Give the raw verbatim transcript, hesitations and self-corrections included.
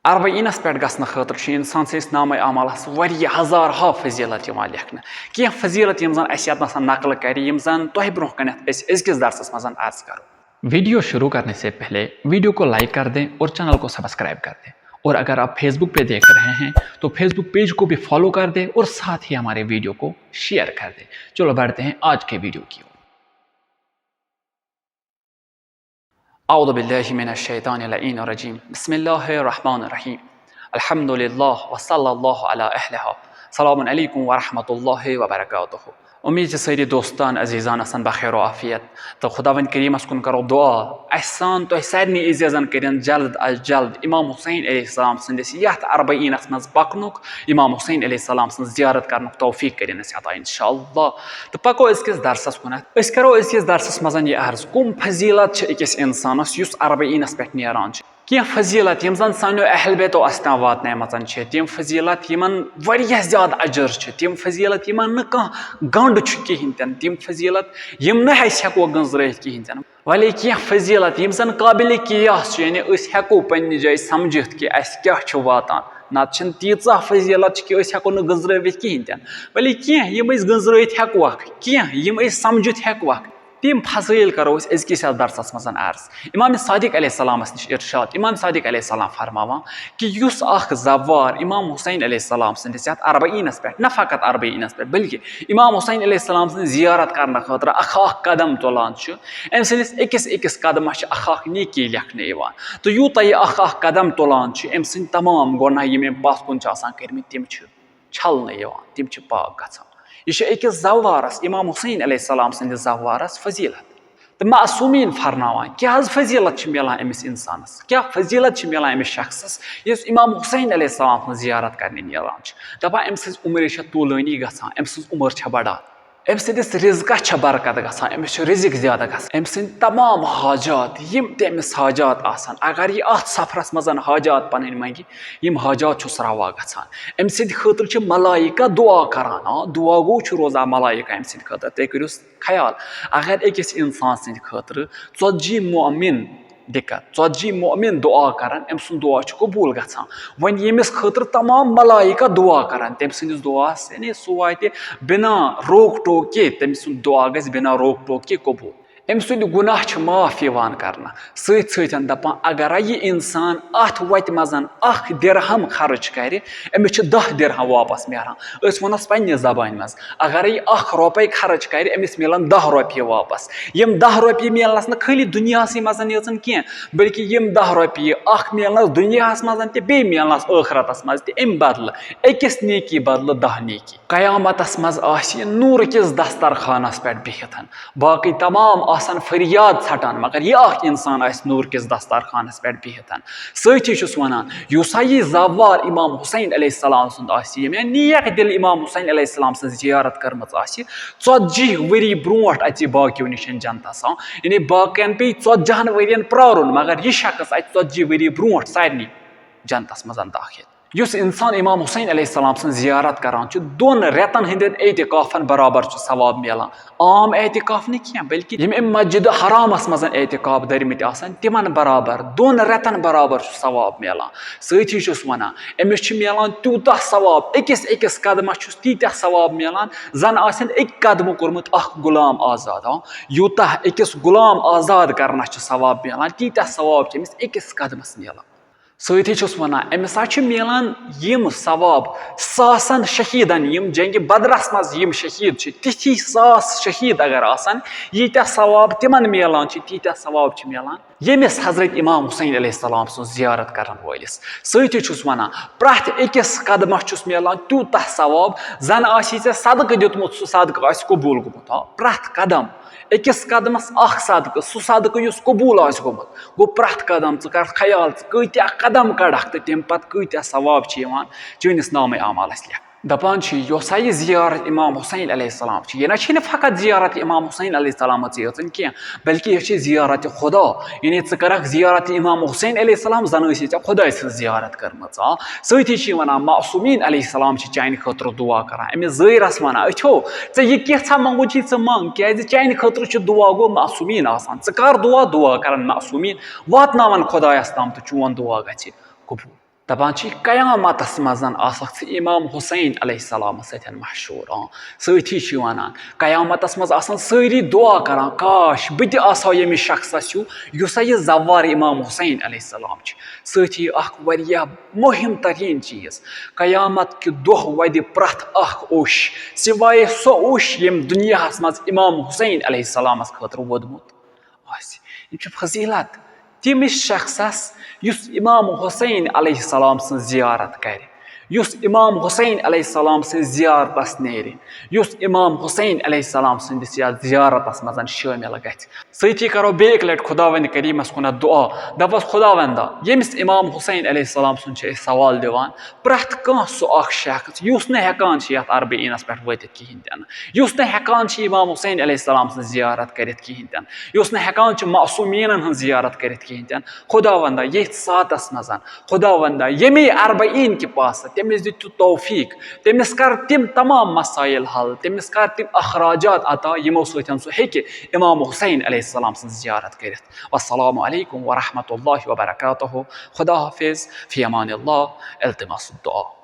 اربعینس پٮ۪ٹھ گژھنہٕ خٲطرٕ چھُ انسان سٕنٛدِس نامہ اعمالس واریاہ ہزارہا فضیلت یِوان لیکھنہٕ۔ کینٛہہ فضیلت یِم زن اسہِ یتھ نسن نقل کرِ، یِم زن تۄہہِ برونٛہہ کنٮ۪تھ أسۍ أزکِس درسس منٛز عرض کرو۔ वीडियो शुरू करने से पहले वीडियो को लाइक कर दें और चैनल को सब्सक्राइब कर दें। और अगर आप फेसबुक पे देख रहे हैं तो फेसबुक पेज को भी फॉलो कर दें और साथ ही हमारे वीडियो को शेयर कर दें। चलो बढ़ते हैं आज के वीडियो की ओर। أعوذ بالله من الشيطان اللعين الرجيم. بسم الله الرحمن الرحيم. الحمد لله وصلى الله على أهلها. السلام عليكم ورحمة الله وبركاته. امید چھِ سٲری دوستان عزیزان آسن بخیر و عافیت، تہٕ خداوند کریمس کُن کرو دعا، اسہِ سان تۄہہِ سارنٕے عزیزن کٔرِن جلد از جلد امام حسین علیہ السلام سٕنٛدِس یتھ اربعینس منٛز پکنُک، امام حسین علیہ السلام سٕنٛز زیارت کرنُک توفیق کٔرِن اسہِ عطا انشاءاللہ۔ تہٕ پکو أزکِس درسس کُنتھ۔ أسۍ کرو أزکِس درسس منٛز یہِ عرض، کم فضیلت چھِ أکِس انسانس یُس اربعینس پٮ۪ٹھ نیران چھُ۔ کینٛہہ فضیلت یِم زن سانیو اہل بیتو اسہِ تام واتنایمژن چھِ، تِم فضیلت یِمن واریاہ زیادٕ اجر چھِ، تِم فضیلت یِمن نہٕ کانٛہہ گنڈ چھُ کِہینۍ تہِ نہٕ، تِم فضیلت یِم نہٕ أسۍ ہٮ۪کو گٔنزرٲیِتھ کِہینۍ تہِ نہٕ۔ ولی کینٛہہ فضیلت یِم زن قابل قیاس چھِ، یعنی أسۍ ہٮ۪کو پننہِ جایہِ سمجھِتھ کہِ اسہِ کیٛاہ چھُ واتان، نتہٕ چھِنہٕ تیٖژاہ فضیلت چھِ کہِ أسۍ ہٮ۪کو نہٕ گٔنزرٲوِتھ کِہینۍ تہِ نہٕ۔ ولی کینٛہہ یِم أسۍ گٔنزرٲوِتھ ہٮ۪کوکھ، کینٛہہ یِم أسۍ سمجھِتھ ہٮ۪کوکھ، تِم فضٲیل کرو أسۍ أزکِس یتھ درسس منٛز عرض۔ امام صادق علیہ السلامس نِش ارشاد، امام صادق علیہ السلام فرماوان کہِ یُس اکھ زوار امام حسین علیہ السلام سٕنٛدِس یتھ اربعینس پٮ۪ٹھ، نہ فقط اربعینس پٮ۪ٹھ بلکہِ امام حسین علیہ السلام سٕنٛز زیارت کرنہٕ خٲطرٕ اکھ اکھ قدم تُلان چھُ، أمۍ سٕنٛدِس أکِس أکِس قدمس چھِ اکھ اکھ نیکی لیکھنہٕ یِوان۔ تہٕ یوٗتاہ یہِ اکھ اکھ قدم تُلان چھُ، أمۍ سٕنٛدۍ تمام گۄناہ یِم أمۍ پتھ کُن چھِ آسان کٔرمٕتۍ، تِم چھِ چھلنہٕ یِوان، تِم چھِ پاک گژھان۔ یہِ چھُ أکِس زوارس، امام حسین علیہ السلام سٕنٛدِس زوارس فضیلت۔ تہٕ معصومیٖن فرناوان، کیٛاہ حظ فضیلت چھِ میلان أمِس انسانس، کیٛاہ فضیلت چھِ میلان أمِس شخصس، یُس امام حسین علیہ السلام سٕنٛز زیارت کرنہِ نیران چھُ۔ دپان، أمۍ سٕنٛز عمرِ چھےٚ طولٲنی گژھان، أمۍ سٕنٛز عمر چھےٚ بڑان، أمۍ سٕنٛدِس رزقس چھےٚ برکت گژھان، أمِس چھُ رزق زیادٕ گژھان، أمۍ سٕنٛدۍ تمام حاجات، یِم تہِ أمِس حاجات آسن، اگر یہِ اتھ سفرس منٛز حاجات پنٕنۍ منگہِ، یِم حاجات چھُس روا گژھان۔ أمۍ سٕنٛدِ خٲطرٕ چھِ ملائکہ دعا کران۔ آ، دعا گوٚو چھُ روزان ملائکہ أمۍ سٕنٛدِ خٲطرٕ۔ تُہۍ کٔرِو خیال، اگر أکِس انسان سٕنٛدِ خٲطرٕ ژتجی مؤمن، دِقت، ژتجی مؤمن دعا کرن، أمۍ سُنٛد دعا چھُ قبول گژھان۔ وۄنۍ ییٚمِس خٲطرٕ تمام ملائکہ دعا کرن، تٔمۍ سٕنٛدِس دعاہس، یعنی سُہ واتہِ بنا روک ٹوک کے، تٔمۍ سُنٛد دعا گژھِ بنا روک ٹوک کے قبول۔ أمۍ سُنٛد گۄناہ چھُ معاف یِوان کرنہٕ۔ سۭتۍ سۭتۍ دَپان، اگرے یہِ اِنسان اَتھ وَتہِ منٛز اَکھ دِرہَم خرٕچ کرِ، أمِس چھِ دَہ دِرہَم واپس میلان۔ أسۍ وَنوس پننہِ زبانہِ منٛز، اگرے یہِ اَکھ رۄپَے خرٕچ کرِ، أمِس میلن دَہ رۄپیہِ واپس۔ یِم دَہ رۄپیہِ میلنَس نہٕ خٲلی دُنیاہسٕے منٛز یٲژَن کینٛہہ، بلکہِ یِم دَہ رۄپیہِ اَکھ میلنَس دُنیاہَس منٛز تہِ، بیٚیہِ میلنَس ٲخرتَس منٛز تہِ، اَمہِ بدلہٕ أکِس نیکی بدلہٕ دَہ نیکی۔ قیامتس منٛز آسہِ نوٗرٕ کِس دسترخوانس پٮ۪ٹھ بِہِتھ۔ باقٕے تمام آسن فریاد ژھٹان، مگر یہِ اکھ انسان آسہِ نوٗرٕ کِس دسترخوانس پٮ۪ٹھ بِہِتھ۔ سۭتی چھُس ونان، یُس ہا یہِ زوار امام حسین علیہ السلام سُنٛد آسہِ، ییٚمۍ یا نیک دِل امام حسین علیہ السلام سٕنٛز زیارت کٔرمٕژ آسہِ، ژتجی ؤری برونٛٹھ اژِ یہِ باقیو نِش جنتس۔ یعنی باقین پیٚیہِ ژتجہن ؤرین پرارُن، مگر یہِ شخص اژِ ژتجی ؤری برونٛٹھ سارنٕے جنتس منٛز دٲخل۔ یُس انسان امام حسین علیہ السلام سٕنٛز زیارت کران چھُ، دۄن رٮ۪تن ہٕنٛدٮ۪ن اعتکافن برابر چھُ ثواب میلان۔ عام اعتکاف نہٕ کینٛہہ، بلکہِ یِم امہِ مسجد حرامس منٛز اعتکاف دٔرمٕتۍ آسن، تِمن برابر، دۄن رٮ۪تن برابر چھُ ثواب میلان۔ سۭتی چھُس ونان، أمِس چھُ میلان تیوٗتاہ ثواب، أکِس أکِس قدمس چھُس تیٖتیٛاہ ثواب میلان، زن آسن أکۍ قدمہٕ کوٚرمُت اکھ غلام آزاد۔ ہاں، یوٗتاہ أکِس غلام آزاد کرنس چھُ ثواب میلان، تیٖتیٛاہ ثواب چھِ أمِس أکِس قدمس میلان۔ سۭتی چھُس وَنان، أمِس ہا چھِ میلان یِم ثواب ساسَن شہیٖدَن، یِم جنگِ بدرَس منٛز یِم شہیٖد چھِ، تِتھی ساس شہیٖد اگر آسَن، ییٖتیٛاہ ثواب تِمَن میلان چھِ، تیٖتیٛاہ ثواب چھِ میلان ییٚمِس حضرت امام حسین علیہ السلام سٕنٛز زیارت کَرَن وٲلِس۔ سۭتی چھُس وَنان، پرٛٮ۪تھ أکِس قدمَس چھُس میلان تیوٗتاہ ثواب، زَن آسی ژےٚ صدقہٕ دیُتمُت، سُہ صدقہٕ آسہِ قبوٗل گوٚمُت۔ آ، پرٛٮ۪تھ قدم، أکِس قدمَس اَکھ صدقہٕ، سُہ صدقہٕ یُس قبوٗل آسہِ گوٚمُت۔ گوٚو پرٛٮ۪تھ قدم، ژٕ کر خیال، ژٕ کۭتیٛاہ قدم کڑکھ تہٕ تَمہِ پتہٕ کۭتیٛاہ ثواب چھِ یِوان چٲنِس نامے اعمالس لیکھنہٕ۔ دپان چھِ، یۄس ہا یہِ زیارت امام حسین علیہ السلام چھِ، یہِ نہ چھِ نہٕ فقط زیارت امام حسین علیہ السلامٕژٕے یٲژَن کینٛہہ، بلکہِ یہِ چھِ زیارت خدا۔ یعنی ژٕ کرکھ زیارت امام حسین علیہ السلام، زن ٲسی ژےٚ خداے سٕنٛز زیارت کٔرمٕژ۔ آ، سۭتی چھِ یہِ ونان، معصومیٖن علیہ السلام چھِ چانہِ خٲطرٕ دعا کران، أمِس زٲیرس ونان، أچھو، ژےٚ یہِ کینٛژھا منٛگُن چھُے، ژٕ منٛگ، کیٛازِ چانہِ خٲطرٕ چھُ دعا گوٚو معصومیٖن آسان۔ ژٕ کر دعا، دعا کرن معصومیٖن، واتناون خۄدایس تام تہٕ چون دعا گژھِ قبوٗل۔ دَپان چھِ، قیامتس منٛز آسکھ ژٕ امام حسین علیہ السلامس سۭتۍ محشور۔ آ، سۭتی چھِ ونان، قیامتس منٛز آسن سٲری دعا کران، کاش بہٕ تہِ آسہٕ ہا ییٚمِس شخصس ہیوٗ، یُس ہا یہِ زوار امام حسین علیہ السلام چھُ۔ سۭتی اکھ واریاہ مُہِم تریٖن چیٖز، قیامت کہِ دۄہ وَدِ پرٛٮ۪تھ اکھ اوٚش، سوائے سُہ اوٚش ییٚمۍ دُنیاہس منٛز امام حسین علیہ السلامس خٲطرٕ ووٚدمُت آسہِ۔ یِم چھِ فضیلت تٔمِس شخصس یُس امام حسین علیہ السلام سٕنٛز زیارت کرِ، یُس امام حسین علیہ السلام سٕنٛز زیارتس نیرِ، یُس امام حسین علیہ السلام سٕنٛدِس یتھ زیارتس منٛز شٲمِل گژھِ۔ سۭتی کرو بیٚیہِ اکہِ لٹہِ خداوند کریمس کُنتھ دعا، دپس، خداوندا، ییٚمِس امام حسین علیہ السلام سُنٛد چھِ أسۍ سوال دِوان، پرٛٮ۪تھ کانٛہہ سُہ اکھ شخص یُس نہٕ ہٮ۪کان چھِ یتھ اربعینس پٮ۪ٹھ وٲتِتھ کِہینۍ تہِ نہٕ، یُس نہٕ ہٮ۪کان چھِ امام حسین علیہ السلام سٕنٛز زیارت کٔرِتھ کِہینۍ تہِ نہٕ، یُس نہٕ ہٮ۪کان چھِ معصومیٖنن ہٕنٛز زیارت کٔرِتھ کِہینۍ تہِ نہٕ، خداوندا، ییٚتھۍ ساتس منٛز، خداوندا، ییٚمے اربعین کہِ پاسہٕ تٔمِس دِ تہِ توفیق، تٔمِس کر تِم تمام مسائل حل، تٔمِس کر تِم اخراجات عطا، یِمو سۭتۍ سُہ ہیٚکہِ امام حسین علیہ السلام سٕنٛز زیارت کٔرِتھ۔ والسلام علیکم ورحمۃ اللہ وبرکاتہ۔ خدا حافظ۔ فی امان اللہ۔ التماس الدعا۔